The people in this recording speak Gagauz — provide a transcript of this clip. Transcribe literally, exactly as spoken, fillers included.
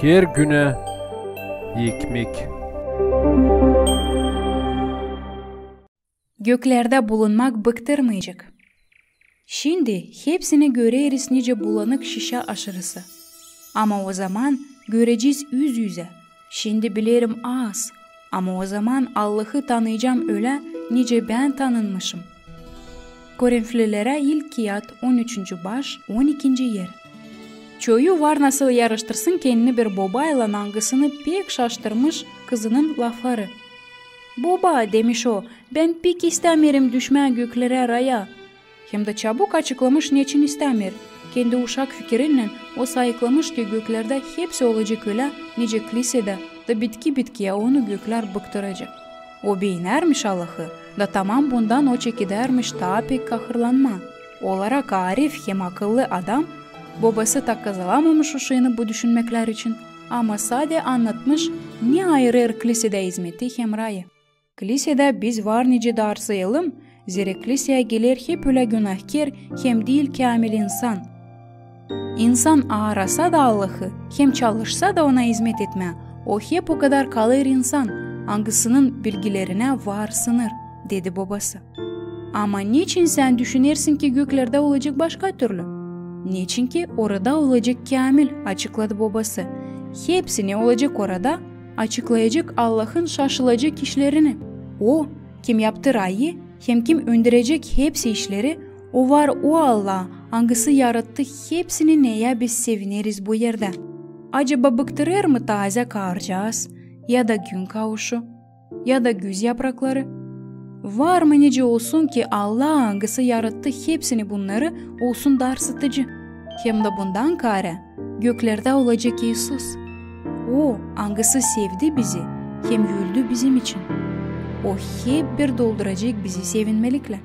Her günä ekmek. Göklerdä bulunmak bıktırmayacek. Şindi hepsini göreriz nicä bulanık şişä aşırısı. Ama ozaman görecez üz-üzä. Şindi bilerim az, ama ozaman Allahı tanıyacam ölä, nicä bän tanınmışım. Korinflilerä ilk kiyat, on üçüncü baş, on ikinci er. Çoyu var nasıl yarıştırsın kendini bir bobaylan, angısını pek şaştırmış kızının lafları. "Boba," demiş o, "bän pek istämeerim düşmää göklerä raya." Hem dä çabuk açıklamış, neçin istämeer. Kendi uşak fikirinnän o sayıklamış, ki göklerdä hepsi olacek ölä, nicä klisedä, da bitki-bitkiyä onu göklär bıktıracek. O beenärmiş Allahı, da tamam bundan o çekedärmiş taa pek kahırlanmaa. Olarak arif hem akıllı adam, bobası takazalamamış uşaanı bu düşünmeklär için, ama sade annatmış, ne ayırêr klisedä izmeti hem rayı. Klisedä biz var nicä da arsayalım, zerä kliseya geler hep ölä günahkär hem diil käämil insan. İnsan aarasa da Allahı hem çalışsa da ona izmet etmää, o hep okadar kalêr insan, angısının bilgilerinä var sınır, dedi bobası. Ama neçin sän düşünersin, ki göklerdä olacek başka türlü? Neçinki orada olacek käämil, açıkladı bobası. Hepsi, ne olacek orada, açıklayacek Allahın şaşılacek işlerini. O, kim yaptı rayı hem kim önderecek hepsi işleri, o var o Allah, angısı yarattı hepsini, neyä biz sevineriz bu erdä. Acaba bıktırêr mı taazä kaarcaaz, ya da gün kauşu, ya da güz yaprakları? Var mı nicä olsun, ki Allah, angısı yarattı hepsini bunnarı, olsun darsıtıcı? Hem dä bundan kaarä, göklerdä olacek İisus. O, angısı sevdi bizi hem öldü bizim için. O hep bir dolduracek bizi sevinmeliklä.